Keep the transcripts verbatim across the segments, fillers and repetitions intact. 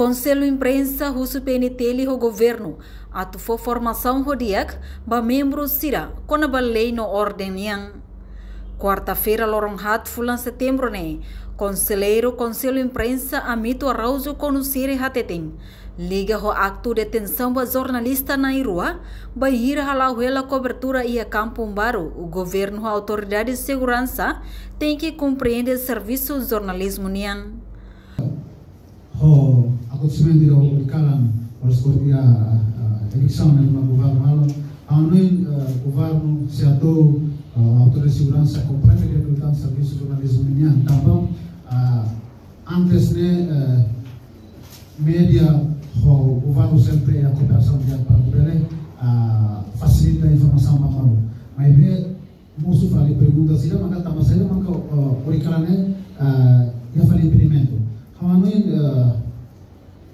Konsellu Imprensa husu P N T L ho governu atu fó formasaun ho di'ak ba membru sira kona-ba lei no orden nian. Kuarta-feira loron haat fulan Setembru ne'e, konselleiru Konsellu Imprensa Amito Araújo Konosiri hateten, liga ho aktu detensaun ba jornalista na'in rua, bainhira hala'o hela kobertura iha Kampung Baru, governu ho autoridade seguransa tenke komprende servisu jornalizmu nian. Ho akontesimentu ida ohin kalan, oras ko'alia, ah, eviksaun ne'ebé mak governu halo, ha'u hanoin, ah, governu, SEATOU, ah, autoridade seguransa komprende di'ak liután servisu jornalizmu nian, tanba, ah, antes ne'e, eh, média ho governu sempre iha kooperasaun di'ak para atu bele, ah, fasilita informasaun ba malu. Maibé, mosu fali pergunta sira maka tanba saida maka, eh, ohin kalan ne'e, eh, iha fali impedimentu. Ha'u hanoin, eh,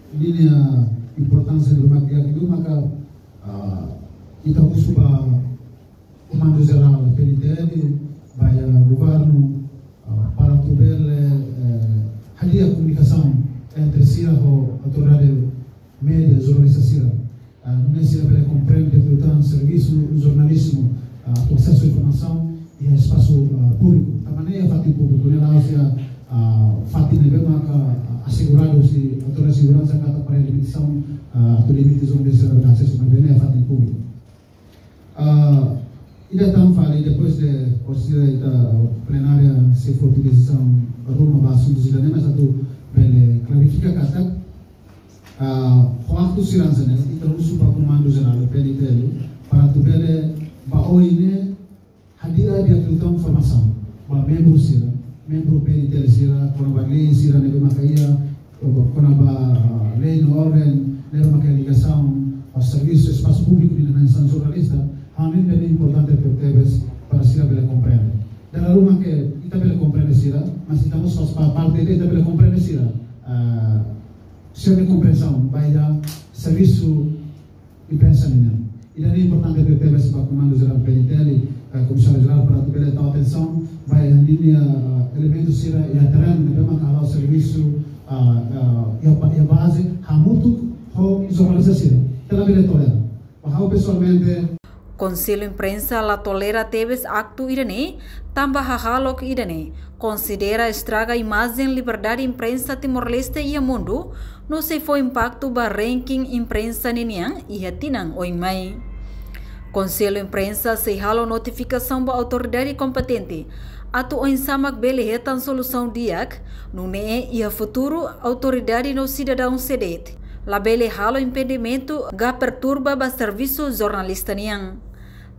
ninia importánsia ne'ebé mak di'ak liu maka, eh, ita husu ba Komandu Jerál P N T L, ba iha governu, eh, para atu bele, eh, hadi'a komunikasaun entre sira ho autoridade média, jornalista sira. Ah, nune'e sira bele komprende liután servisu jornalizmu, ah, atu asesu informasaun iha espasu, ah, públiku. Tanba ne'e iha fatin públiku, ne'e la'ós iha, ah, fatin ne'ebé maka, ah, aseguradu husi autoridade seguransa katak para limitasaun, ah, atu limite jornalista sira asesu, maibé ne'e iha fatin públiku. Ah, ida tan fali, depois de orsida ita plenária sei foti desizaun ruma ba asuntu sira-ne'e, mas atu bele klarifika katak, ah, ho aktu sira hanesan ne'e, ita husu ba Komandu Jerál P N T L, para atu bele ba oin ne'e hadi'a di'ak liután formasaun ba membru sira, membru P N T L sira, kona-ba lei sira ne'ebé maka iha, kona-ba, ah, lei no orden ne'ebé maka iha ligasaun ho servisu espasu públiku nian hanesan jornalista, ha'u hanoin ne'e importante tebes para sira bele komprende. Dala ruma ke ita bele komprende sira, mas ita mós faz pa-, parte de ita bele komprende sira, ah, sira-nia komprensaun ba iha servisu imprensa nian. Ida-ne'e importante tebes ba Komandu Jerál P N T L, eh, Komisáriu Jerál para atu bele tau atensaun ba iha ninia, eh, elementu sira iha terrenu, ne'ebé maka hala'o servisu, ah, ah, iha ba-, iha baze, hamutuk ho jornalista sira. Ita labele tolera. Ba ha'u pesoalmente, Konsellu Imprensa la tolera tebes aktu ida-ne'e, tanba hahalok ida-ne'e konsidera estraga imajen liberdade imprensa Timor-Leste iha mundu, no sei fó impaktu ba ranking imprensa ninian iha tinan oin mai. Konsellu Imprensa sei halo notifikasaun ba autoridade kompetente, atu oinsá mak bele hetan solusaun di'ak, nune'e iha futuru autoridade no sidadaun sé de'it labele halo impedimentu ka perturba ba servisu jornalista nian.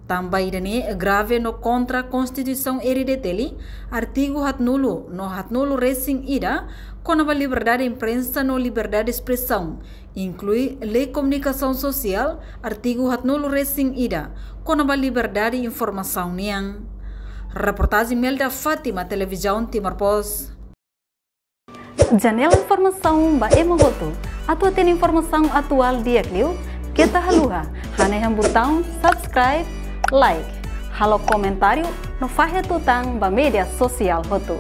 Tanba ida-ne'e grave no kontra Konstituisaun R D T L, artigu haatnulu no haatnulu resin ida, kona-ba liberdade imprensa no liberdade espresaun, inklui Lei Komunikasaun Sosiál, artigu haatnulu resin ida, kona-ba liberdade informasaun nian. Reportajen Melda Fátima, Televizaun Timor Post. Janela informasaun ba ema hotu. Atu hatene informasaun atuál di'ak liu, keta haluha hanehan butaun subscribe, like, halo komentáriu no fahe tutan ba média sosiál hotu.